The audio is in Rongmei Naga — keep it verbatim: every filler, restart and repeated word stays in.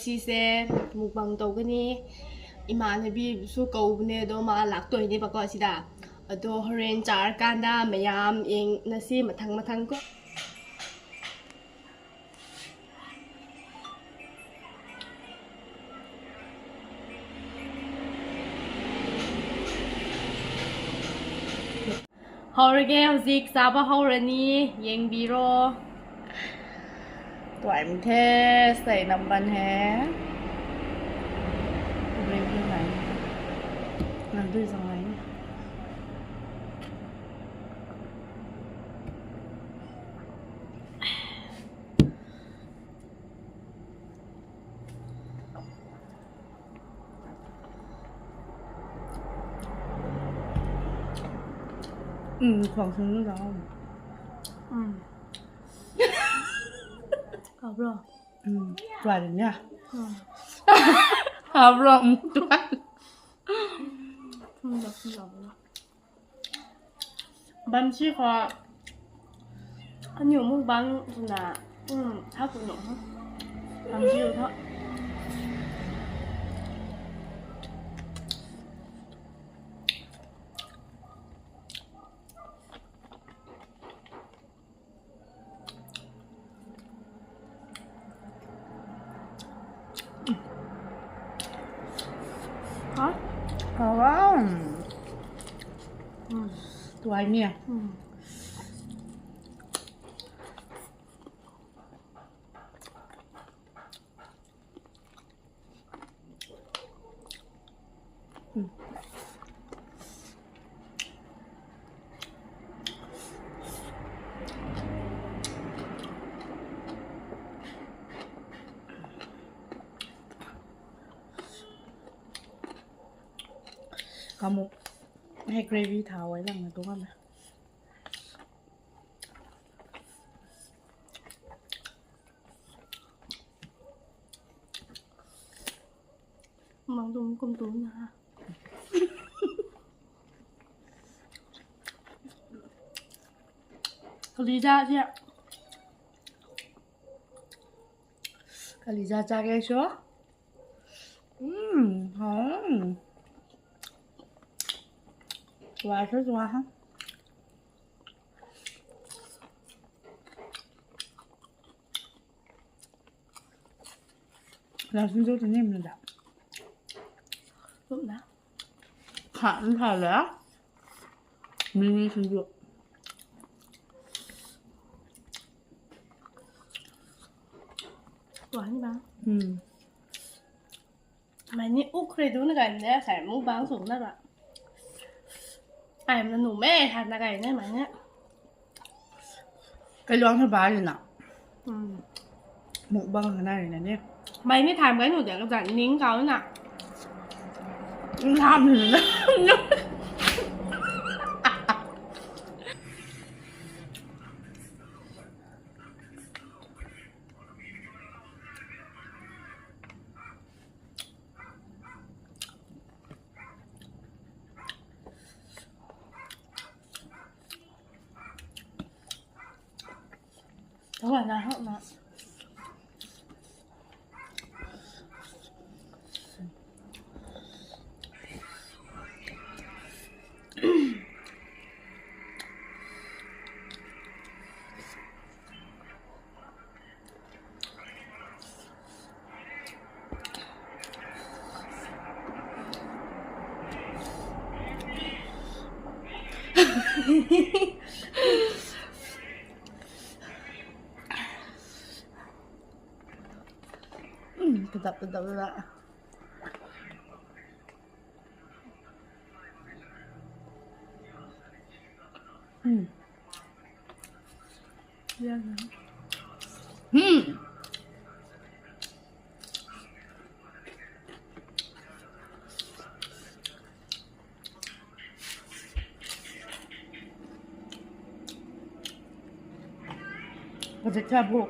Sise mukbang tow kani, imaannabi su kou bune do, ma lak toi ni bako sida. Ado horen char kanda mayam ing nasi mathang mathang ko. Howrage, houzik chaba howrani, yengbiro. Tuaimei the, sei namban he. Gravy nai. Nang dui zang lai ni. Hm, khwang sung ni da. Hm. Kabro. Hm, tuai ni. Hm. Kabro, hm, tuai. Hm, da, hm, da. Bamsi khou aniu mukbang swna, um, tha ku nuh. Bamsi khou. Hả? Hả? Hm. Tuai ni. Hm. Kamu hei gravy thau e lang na tu ngam e. Mang dum kum tu na. Kaliza sia. Kaliza cha ke sho. Hm, hm. Tuai sho tuai ha. Lau sinju tu nim na da. Tum na. Kha n tha la. Mini sinju. Tuan ni bang. Hm. Mei ni uk re du na gay ne, sai mukbang sw na ra. Ai na nu me, ha na gay ne, mei ni. Kailuang sa ba ri na. Hm. Mukbang sa na ri na ni. Mei ni tham gay nu de, ka zan ning kau na. Tham ri na. Tau na hak na. Hm, tadap, tadap, tadap. Hm. Hm. Kazik cha bu.